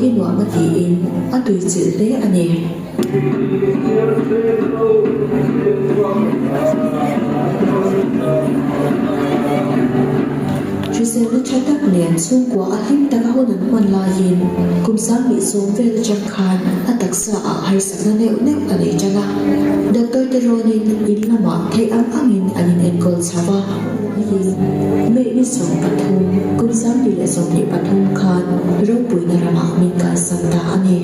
hi nuam a tiin a tuichilh hle a ni. Hriselna tha tak nen chhungkua a hlim taka hun an hman laiin kum 2010 vel atang khan a taksa ah harsatna neuh neuh a nei tan a. Doctor te rawnin in lamah theih ang angin an in enkawl chho a. May ni 13, kum 2023 khan ropuina ramah min kalsan ta a ni.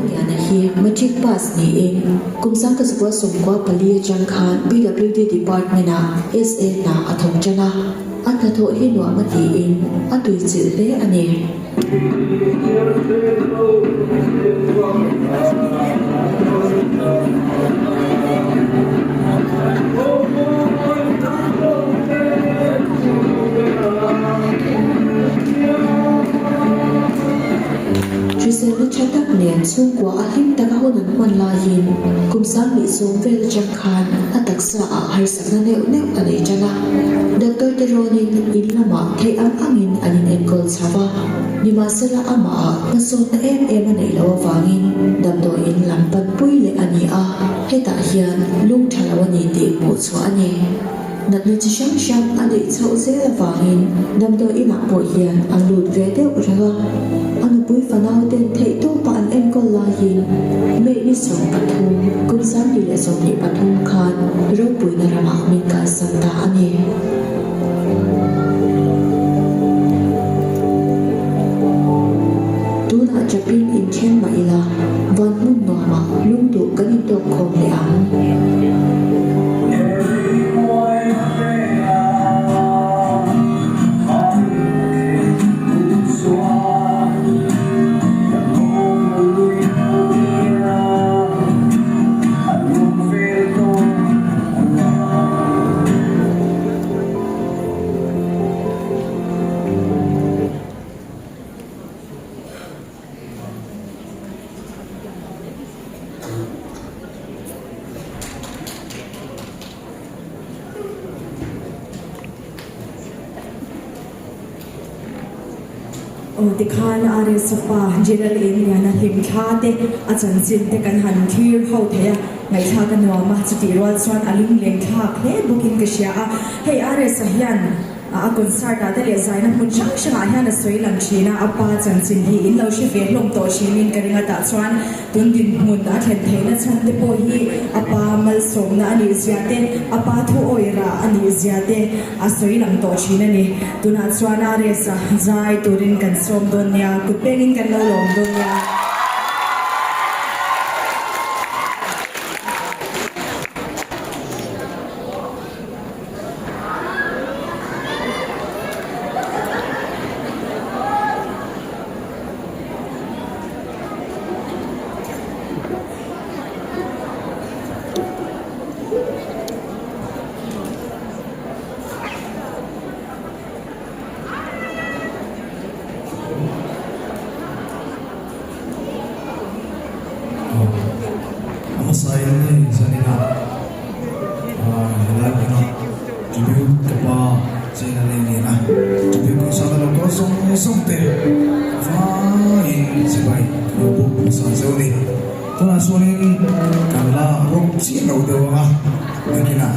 Liana hi Matric pass niin kum 1994 atang khan PWD Department-ah SA hna a thawk tan a, a hnathawh hi nuam a tiin a tuichilh hle a ni. Hriselna tha tak nen chhungkua a hlim taka hun an hman laiin kum 2010 vel atang khan a taksa ah harsatna neuh neuh a nei tan a. Doctor te rawnin in lamah theih ang angin an in enkawl chho a, nimahsela amah ah hmasawnna em em a neih loh avangin damdawiin lam panpui leh a ni a, hetah hian lung tha lo a ni tih hmuh chhuah a ni. Natna chi hrang hrang a neih chhoh zel avangin damdawiin ah pawh hian a lut ve deuh reng a, a nupui fanau ten theih tawpa an enkawl laiin May ni 13, kum 2023 khan ropuina ramah min kalsan ta a ni. Tunah chapin inthen mah ila, van hmun nuamah lungduh kan intawk khawm leh ang. Aw tikhan RS pa General Engliana hlimthla te a chanchin te kan han thlir ho thei a, ngaihthlak a nuam a, chutih rual chuan a lungleng thlak hle bawkin ka hria a, hei RS a hian A concert ah te leh zaina hmun hrang hrang ah hian a sawi lang thin a, a pa chanchin hi in lo hre ve hlawm tawh thin in ka ring a, tah chuan tun dinhmun a thlen theihna chhan te pawh hi a pa malsawmna a nih zia te, a pa thu awi rah a nih zia te a sawi lang tawh thin a ni. Tunah chuan RS a zai turin kan sawm dawn nia, kut pengin kan lo lawm dawn nia. A hmasa in hei zanin ah helai hmun ah tribute ka pa China lei nen a tribute concert a lo kal zawng zawng te vaiin chibai ka lo buk hmasa zeuh a ni. Tunah chuanin kan la rawk chiah lo deuh ang a, nakinah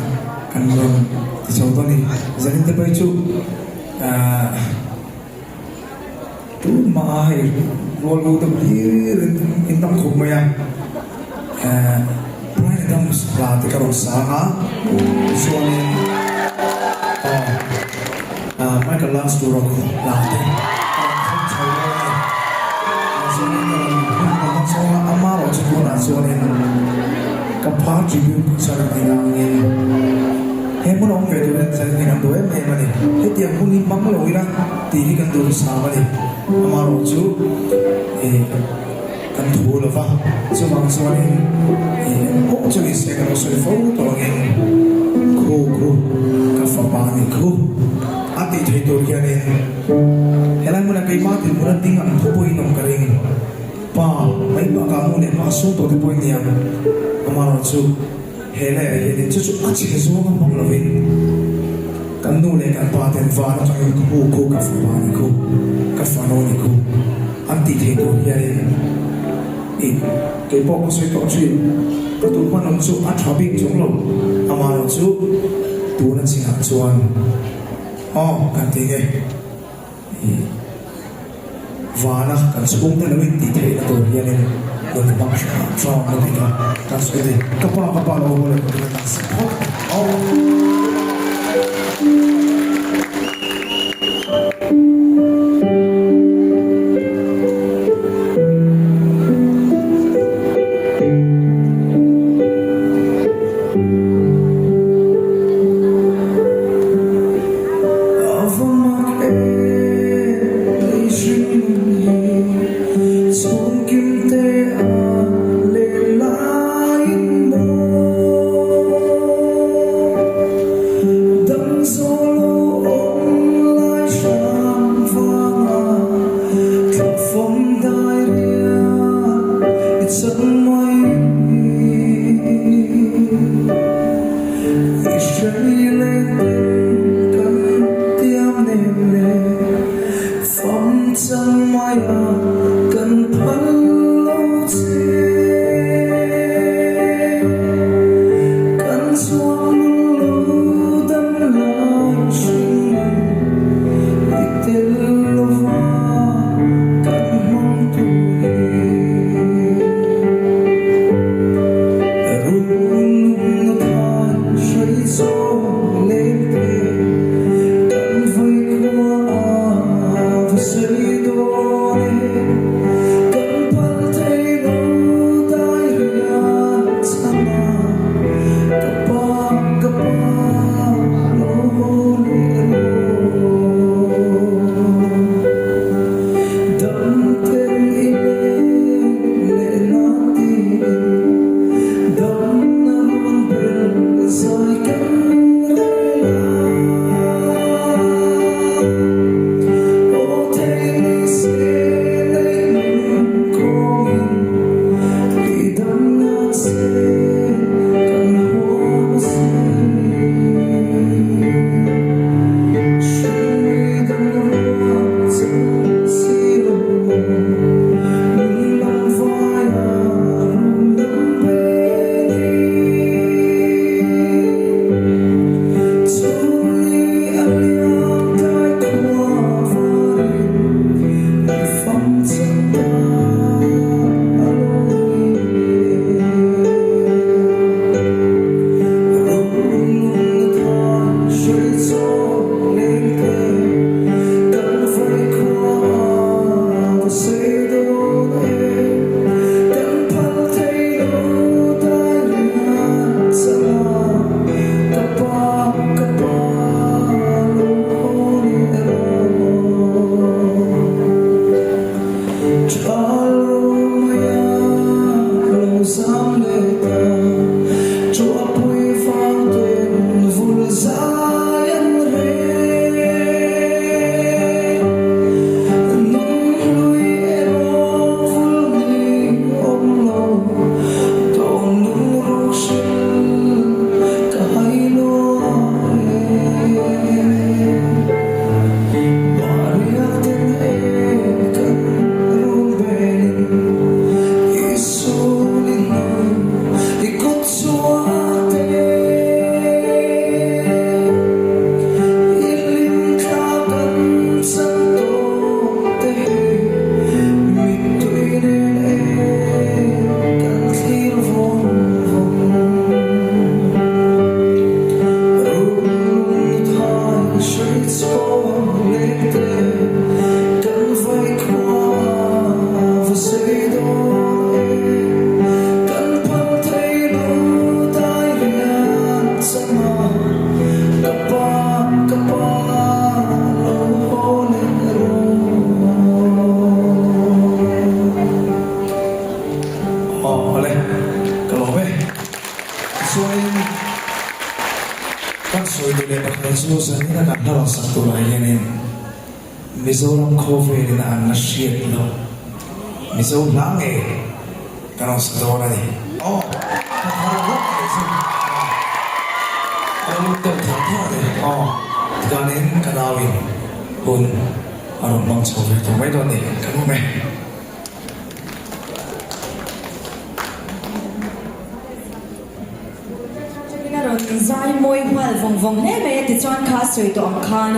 kan rawn ti chho dawn a ni. Zanin te phei chu ahh. Tunhma hei rual bo deuh hlir in in tam khawp mai a, eh Brian Adams hla te ka rawn sang a, chuanin aw Michael Lance Turok hla te ka rawn khawm chho dawn a ni. Chuanin ka rawn hun ka hmang chho a, ama erawh chu tunah chuanin ka pa tribute concert a nih avangin he hmun a awm ve turin zanin hi kan duh em em a ni. Hetiang hun hi hmang lo ila. Tih hi kan duh sam a ni. Amaherawh chu ih kan thu lo va, chuvang chuanin ih engpawh chu ni se ka lo sawi fo tawh angin khu khu ka fapa a ni khu a tih theih tur hianin helai hmunah keimah dinhmun a ding ang tho pawhin awm ka ring. Pa mai bakah nu leh pa sum tawh te pawh in niang amaherawhchu he laiah hianin chu chu a chhe zawng a hmang lovin kan nu leh kan pa ten van atangin khu khu ka fapa ni khu ka fanu ni khu an tih theih tur hianin i kei pawh ka sawi tawh thin ka tun hman awm chu a tha bik chung lo amaherawhchu tuna chinah chuan aw kan ti nge. Vana kan chhungte lo intih theihna tur hianin nun hmang hram hram a ni a, kan sawi ni. Ka pa ka pa lo haw leh ka tina sak phawt a. Kan sawi duh leh pakhat chu zanina kan hla rawn sak turah hianin Mizoram khawvelin an la hriat loh. Mizo hla ngei kan rawn sa dawn a ni. Aw, ka thar vak a nih chu. A lo lut deuh thar thar a ni. Aw, tikhanin ka nauin hun a rawn hmang chho ve tawh mai dawn a ni. Ka lawm e. Chungin a rawn zai mawi nghal vawng vawng hle mai a, tichuan kha sawi tawh ang khan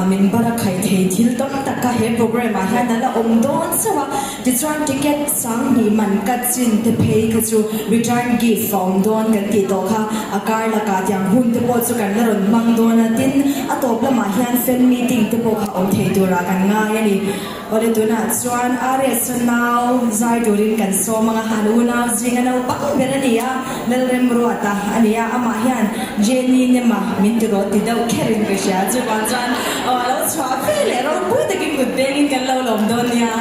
min bar a khaih thei thil tam tak kha he program ah hian a la awm dawn chauh a, tichuan ticket sanghnih man ka chin te phei kha chu return gift a awm dawn kan tih tawh kha a kar lakah tiang hun te pawh chu kan la rawn hmang dawn a, tin a tawp lamah hian fan meeting te pawh kha awm thei turah kan ngai a ni. Awle tunah chuan RS a nau zai turin kan sawm ang a, an unau zinga naupang ber a ni a, Lalremruata a ni a, amah hian Jenny Nema min ti rawh ti deuh kherin ka hria, chuvang chuan aw a lo chhuah ve leh ropui takin kut bengin kan lo lawm dawn nia.